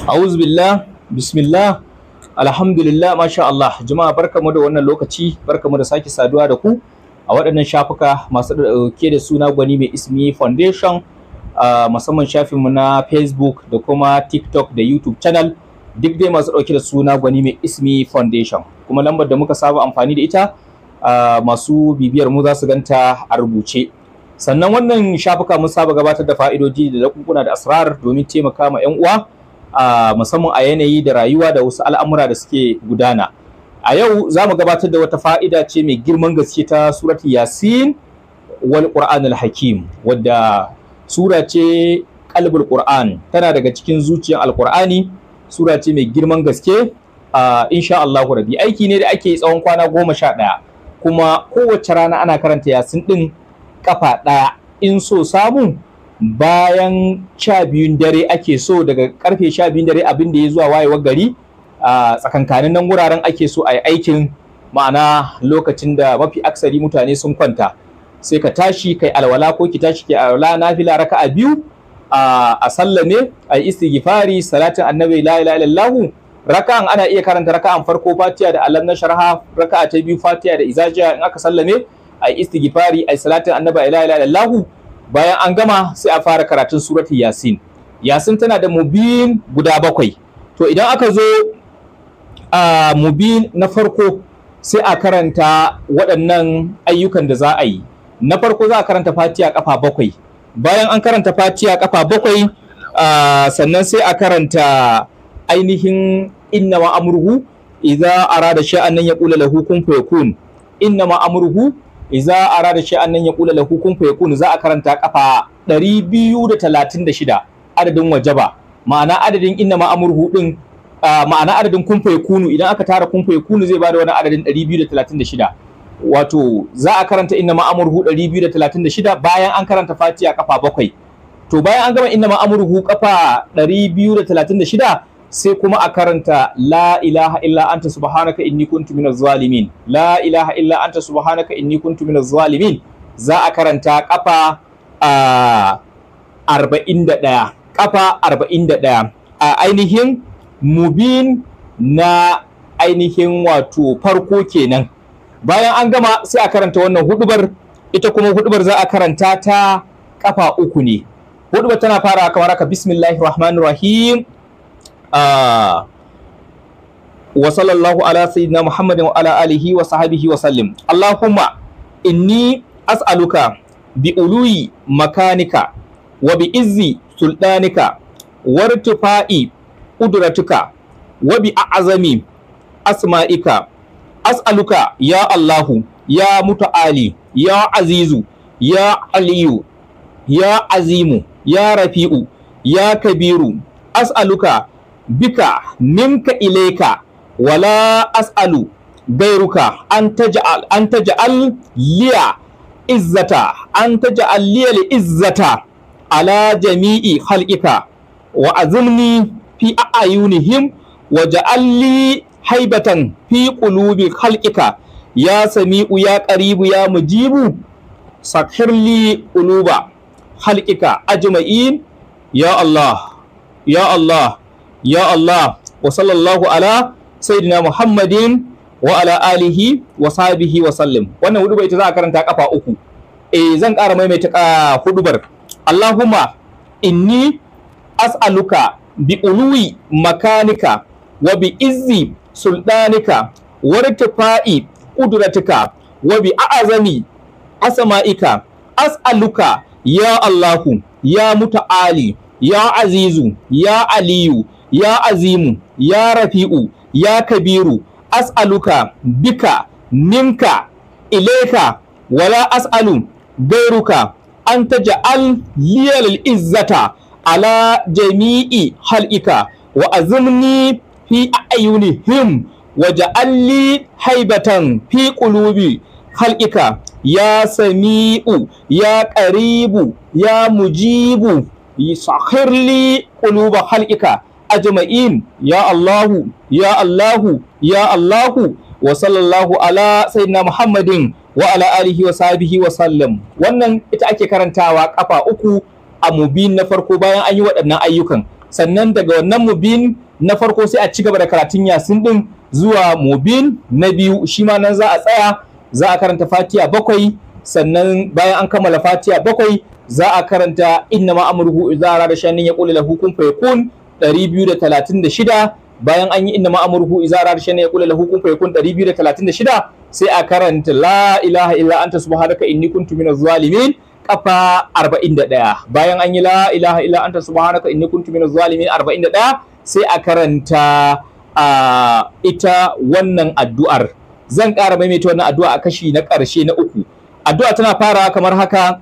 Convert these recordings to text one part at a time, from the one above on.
A'udhu billah, bismillah, alhamdulillah, masha Allah. Jama'a, barkamu da wannan lokaci, barkamu da sake saduwa da ku a waɗannan shafuka masu ɗauke da suna Gwani Mai Ismi Foundation, musamman shafinmu na Facebook da kuma TikTok da YouTube channel, duk dai masu ɗauke da suna Gwani Mai Ismi Foundation. Kuma lambar da muka saba amfani da ita, masu bibiyar mu za su ganta a rubuce. Sannan wannan shafuka mun saba gabatar da fa'idoji da lakunkuna da asrar domin taimaka ma 'yan uwa, musamman a yanayi da rayuwa da wasu al'amura da suke gudana. A yau za mu gabatar da wata fa'ida ce mai girman gaske ta surat Yasin wal Qur'an al-Hakim, wadda sura ce qalbul Qur'an, tana daga cikin zuciyar Al-Qur'ani, sura ce mai girman gaske. Insha Allahu Rabbi, aiki ne da ake yi tsawon kwana 11, kuma kowace rana ana karanta Yasin ɗin kafa 1, in so samu bayan 12 dare ake so, daga karfe 12 dare abin da ya zuwa wayewar gari, a tsakankanin nan wuraren ake so a yi aikin, ma'ana lokacin da mafi aksari mutane sun kwanta, sai ka tashi kai alwala ko ki tashi kai alwala, nafila raka'a 2, a sallame, a yi istighfari, salatin annabi, la ilaha illallah. Raka'an ana iya karanta raka'an farko Fatiha da alam nashrah, raka'a ta 2 Fatiha da izaja. In aka sallame, a yi istighfari, a yi salatin annabi, la ilaha illallah. Bayan an gama, sai a fara karatun surati Yasin. Yasin tana da mubin guda 7. To idan aka zo a mubin na farko, sai a karanta waɗannan ayyukan da za a yi. Na farko za a karanta Fatiha kafa 7. Bayan an karanta Fatiha kafa 7, sannan sai a karanta ainihin inna ma amruhu idza arada shay'an an yaqula lahu kun fayakun. Inna ma amruhu iza arada shay'an nan yaqula lahu kun fayakun, za a karanta kafa 236, adadin wajaba, ma'ana adadin inna ma amruhu din, ma'ana adadin kun fayakunu. Idan aka tara kun fayakunu zai bada wani adadin 236. Wato za a karanta inna ma amruhu 236 bayan an karanta Fatiha kafa 7. To bayan an gama inna ma amruhu kafa 236, sai kuma a karanta la ilaha illa anta subhanaka inni kuntu minaz zalimin. La ilaha illa anta subhanaka inni kuntu minaz zalimin za a karanta kafa 41, kafa 41 a ainihin mubin na ainihin wato farko kenan. Bayan an gama, sai a karanta wannan hudubar. Ita kuma hudubar za a karanta ta kafa 3 ne. Hudubar tana fara kamar haka: bismillahir rahmanir rahim, wa sallallahu ala sayyidina Muhammadin wa ala alihi wa sahbihi wa sallim. Allahumma inni as'aluka bi uluyi makanika wa bi izzi sultanika wa irtifa'i qudratuka wa bi a'zami asma'ika, as'aluka ya Allahu ya muta'ali ya azizu ya aliyu ya azimu ya rafi'u ya kabiru, as'aluka bika minka ilaika wala as'alu gairuka, an taj'al liya izzata, an taj'al liya izzata ala jami'i khalqika, wa azimni fi a'yunihim, wa ja'al li haibatan fi qulubi khalqika, ya sami'u ya qaribu ya mujibu, sakhir li quluba khalqika ajma'in, ya Allah ya Allah ya Allah. Wa sallallahu ala sayyidina Muhammadin wa ala alihi wa sahbihi wa sallim. Wannan hudubar ita za a karanta kafa 3. Zan ƙara maimaita hudubar. Allahumma inni as'aluka bi uluwi makanika wa bi izzi sultanika wa irtifa'i qudratika wa bi a'zami asma'ika, as'aluka ya Allahu ya muta'ali ya azizu ya aliyu ya azimu ya rafi'u ya kabiru, as'aluka bika minka ilaika wala as'alu gairuka, an taj'al liyal izzata ala jami'i hal'ika, wa azimni fi a'yunihim, wa ja'al li haibatan fi qulubi khalqika, ya sami'u ya qaribu ya mujibu, sakhir li quluba khalqika ajma'in, ya Allahu ya Allahu ya Allahu. Wa sallallahu ala sayyidina Muhammadin wa ala alihi wa sahbihi wa sallam. Wannan ita ake karantawa kafa 3 a mubin na farko bayan an yi waɗannan ayyukan. Sannan daga wannan mubin na farko sai a ci gaba da karatun Yasin din zuwa mubin na biyu, shi ma nan za a tsaya, za a karanta Fatiha 7. Sannan bayan an kammala Fatiha 7 za a karanta inna ma amruhu idza arada shay'an yaqulu lahu kun fayakun 236. Bayan an yi inna ma amruhu idza arada shay'an yaqulu lahu kun fayakun 236, sai a karanta la ilaha illa anta subhanaka inni kuntu minaz zalimin kafa 41. Bayan an yi la ilaha illa anta subhanaka inni kuntu minaz zalimin 41, sai a karanta ita wannan addu'ar. Zan ƙara maimaita wannan addu'a a kashi na ƙarshe na uku. Addu'a tana fara kamar haka: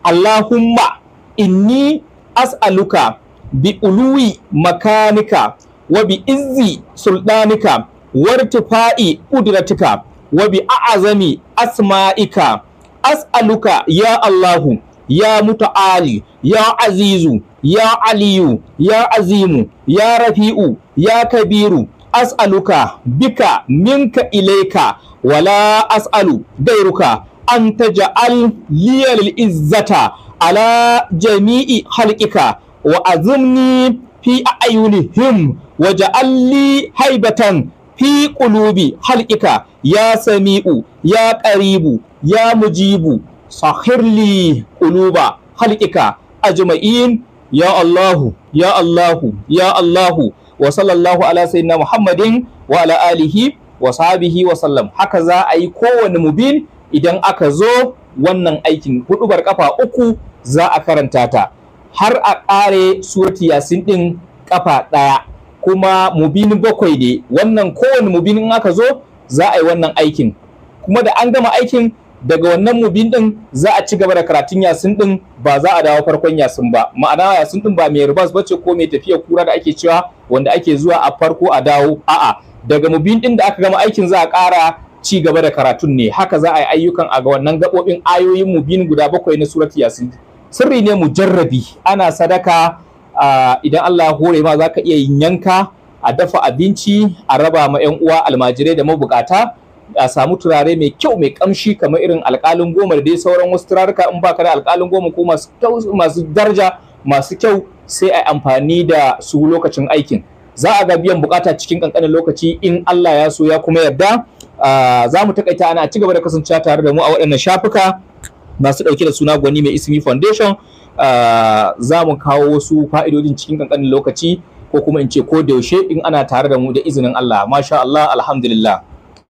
Allahumma inni as'aluka bi uluwi makanika wa bi izzi sultanika wa irtifa'i qudratika wa bi a'azami asma'ika. As'aluka ya Allahu ya muta'ali ya azizu ya aliyu ya azimu ya rafi'u ya kabiru. As'aluka bika minka ilaika wala as'alu gairuka an taj'al liyal izzata ala jami'i khalqika wa azimni fi a'yunihim waj'al li haibatan fi qulubi khalqika ya sami'u ya qaribu ya mujibu sahir li quluba khalqika ajma'in. Ya Allahu ya Allahu ya Allahu. Wa sallallahu ala sayyidina Muhammadin wa ala alihi wa sahbihi wa sallam. Haka za a yi kowane mubin idan aka zo wannan aikin. Hudubar kafa 3 za a karanta ta har a ƙare surati Yasin din kafa 1, kuma mubin 7 ne. Wannan kowane mubin in aka zo za a yi wannan aikin, kuma da an gama aikin daga wannan mubin din za a ci gaba da karatun Yasin din, ba za a dawo farkon Yasin ba. Ma'ana Yasin din ba mai ribas bace ko mai tafiya kura da ake cewa wanda ake zuwa a farko a dawo. A'a, daga mubin din da aka gama aikin za a ƙara ci gaba da karatun ne. Haka za a yi ayyukan a ga wannan gaɓoɓin ayoyin mubin guda 7 na surati Yasin. Sirri ne mujarrabi. Ana sadaka, idan Allah ya hore ma zaka iya yin yanka, a dafa abinci, a raba ma 'yan uwa almajirai da mabukata, a samu turare mai kyau mai kamshi kamar irin alƙalin goma da dai sauran wasu turaruka. In baka da alƙalin goma ko masu daraja masu kyau, sai a amfani da su lokacin aikin. Za a ga biyan bukata cikin kankanin lokaci in Allah ya so ya kuma yarda. Za mu takaita ana ci gaba da kasancewa tare da mu a waɗannan shafuka masu ɗauke da suna Gwani Mai Ismi Foundation. Za mu kawo wasu fa'idodin cikin kankanin lokaci, ko kuma in ce ko da yaushe in ana tare da mu da izinin Allah. Masha Allah, alhamdulillah.